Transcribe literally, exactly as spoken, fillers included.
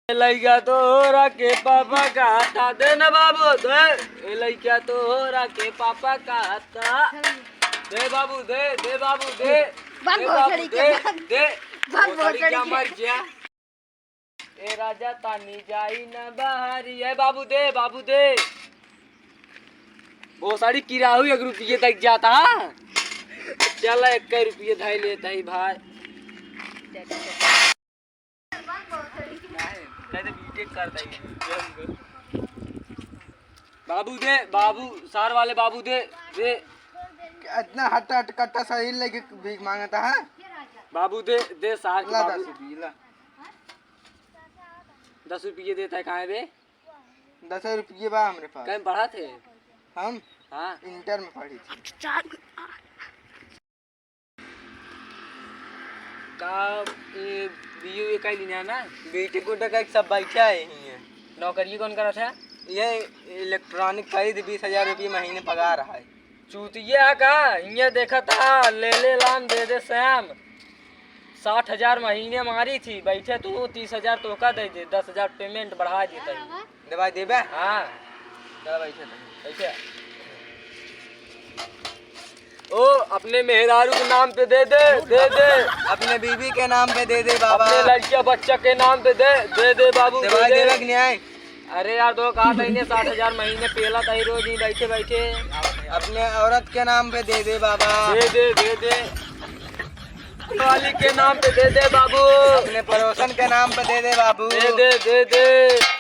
ए लइका तोहरा के पापा कहता, दे ना बाबू, दे। ए लइका तोहरा के पापा कहता, दे बाबू, दे, दे बाबू, दे। भाग दे बाबू, भोसड़ी के दे, भाग। दे। भाग भोसड़ी भोसड़ी के के। मर गया। ए राजा तानी जाई ना बाहरी, ए बाबू दे, बाबू दे। भोसड़ी किराहू एक रुपये तक जाता। चल, एक रुपये धाई लेता ही भाई। कह दे, बीटेक कर दे। बाबू दे, बाबू, सार वाले बाबू दे, दे। इतना हट हट कट्टा सही लेके भीख मांगता है। बाबू दे, दे सार के ला बाबू। दस रुपये, ला। दस रुपये देता है, कहाँ है बे? दस रुपये बा हमरे पास। कहीं पढ़ा थे? हम? हाँ। इंटर में पढ़ी थी। का, ए, बीए वीए कई लिया ना? बीटेक उटेक सब बैठा है हियाँ। नौकरी कौन करत है? ये इलेक्ट्रॉनिक खरीद, बीस हजार रुपये महीने पगार है। चूतिया का? हियाँ देखत हा, ले ले लाम दे दे श्याम। साठ हजार महीने मारी थी, बैठे तू तीस हजार तोहका दे दे, दस हजार पेमेंट बढ़ा देता ही। दवाई देबे? हाँ। चल बैठे तो। कैसे? ओ, अपने मेहरारू के नाम पे दे दे, दे दे। अपने बीवी के नाम पे दे दे बाबा। अपने लड़किया बच्चा के नाम पे दे, दे दे बाबू, दे दवाई दे। देबे कि नहीं? अरे यार, तो कहा था इन्हें साठ हजार महीने पेला था ही रोज ही बैठे बैठे। अपने औरत के नाम पे दे दे बाबा। दे दे, दे दे। वाली के नाम पे दे दे बाबू। अपने पड़ोसन के नाम पे दे दे बाबू। दे दे, दे दे।